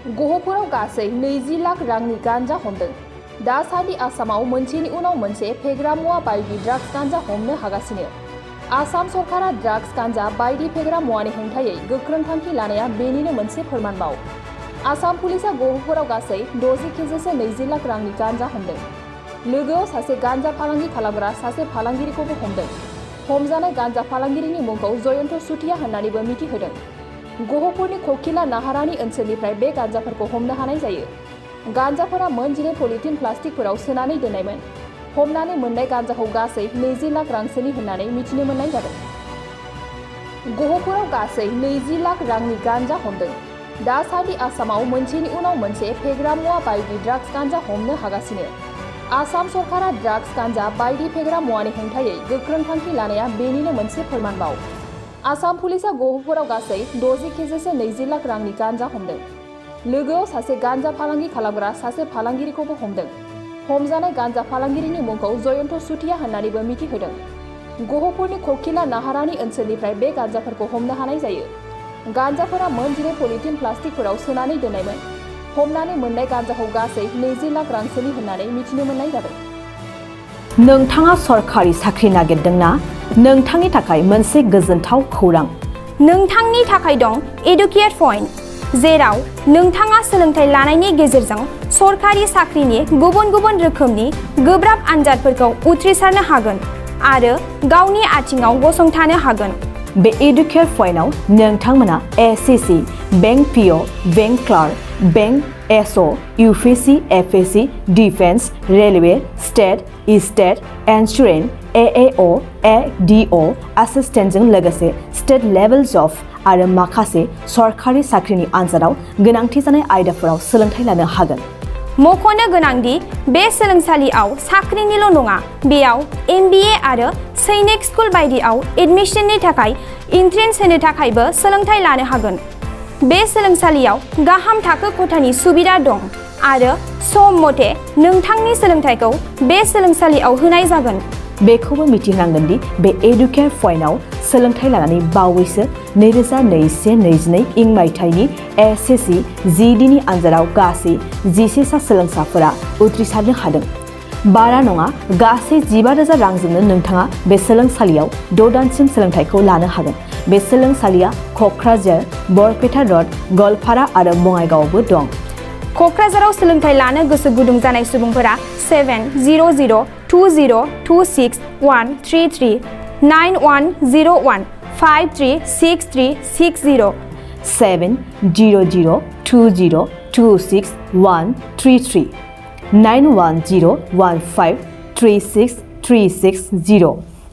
गहपुराव गासै 20 लाख रांनि गांजा हमदों। दासान्दि आसामाव मोनसेनि उनाव मोनसे फेग्रा मुवा बायदि ड्राग्स गांजा हमनो हागासिनो। आसाम सरकारा ड्राग्स गांजा बायदि फेग्रा मुवानि हेंथायै गोख्रों थांखि लानाया बेनिनो मोनसे फोरमानबाव। आसाम पुलिसा गहपुराव गासै 60 केजिसो 20 लाख रांनि गांजा हमदों। लोगोआव सासे गांजा फालांगि खालामग्रा सासे फालांगिरिखौबो हमदों। हमजानाय गांजा फालांगिरिनि मुंखौ जयन्त सुथिया होननानैबो मिथिहोदों। गहपुरनि खकिला नाहारानि ओनसोलनिफ्राय बे गांजाफोरखौ हमनो हानाय जायो। गांजाफोरा मोनजिनै पलिथिन प्लास्टिकफोराव सोनानै दोननायमोन। हमनानै मोननाय गांजाखौ गासै 20 लाख रांसोनि होननानै मिथिनो मोननाय जादों। गहपुराव गासै 20 लाख रांनि गांजा हमदों। दासान्दि आसामाव मोनसेनि उनाव मोनसे फेग्रा मुवा बायदि ड्राग्स गांजा हमनो हागासिनो। आसाम सरकारा ड्राग्स गांजा बायदि फेग्रा मुवानि हेंथायै गोख्रों थांखि लानाया बेनिनो मोनसे फोरमानबाव। आसाम पुलिसा गहपुराव गासै 60 केजिसो 20 लाख रांनि गांजा हमदों। लोगोआव सासे गांजा फालांगि खालामग्रा सासे फालांगिरिखौबो हमदों। हमजानाय गांजा फालांगिरिनि मुंखौ जयन्त सुथिया होननानैबो मिथिहोदों। गहपुरनि खकिला नाहारानि ओनसोलनिफ्राय बे गांजाफोरखौ हमनो हानाय जायो। गांजाफोरा मोनजिनै पलिथिन प्लास्टिकफोराव सोनानै दोननायमोन। हमनानै मोननाय गांजाखौ गासै 20 लाख रांसोनि होननानै मिथिनो मोननाय जादों। नोंथाङा सरकारि साख्रि नागिरदोंना? नोंथांनि थाखाय मोनसे गोजोनथाव खौरां। नोंथांनि थाखाय दं एडुकेट पइन्ट, जेराव नोंथाङा सोलोंथाइ लानायनि गेजेरजों सरकारि साख्रिनि गुबुन गुबुन रोखोमनि गोब्राब आनजादफोरखौ उथ्रिसारनो हागोन आरो गावनि आथिङाव गसंथानो हागोन। बे एडुकेट पइन्टआव नोंथांमोना SSC, bank PO, bank clerk, bank SO, UPSC, FSC, defence, railway, state insurance, AAO, ADO एसिस्टेन्टजों लोगोसे स्टेट लेभेल जब आरो माखासे सरकारि साख्रिनि आनजादाव गोनांथि जानाय आयदाफोराव सोलोंथाइ लानो हागोन। मख'नो गोनांदि बे सोलोंसालियाव साख्रिनिल' नङा, बेयाव एमबिए आरो सैनिक स्कुल बायदियाव एडमिशननि थाखाय एन्ट्रेन्स होनो थाखायबो सोलोंथाइ लानो हागोन। बे सोलोंसालियाव गाहाम थाखो खथानि सुबिदा दं आरो सम मथे नोंथांनि सोलोंथाइखौ बे सोलोंसालियाव होनाय जागोन। बेखौबो मिथिनांगोन दि बे एडुकेट पइन्टआव सोलोंथाइ लानानै बावैसो 2021-22 इं मायथाइनि एसएससि जिडिनि आनजादाव गासै 11 सा सोलोंसाफोरा उथ्रिसारनो हादों। बारा नङा, गासै 15,000 रांजोंनो नोंथाङा बे सोलोंसालियाव 6 दानसिम सोलोंथाइखौ लानो हागोन। बे सोलोंसालिया क'क्राझार, बरपेटा रड, गवालपारा आरो बङाइगावआवबो दं। क'क्राझाराव सोलोंथाइ लानो गोसो गुदुं जानाय सुबुंफोरा 70020261133 9101 536360 70020261133 9101536360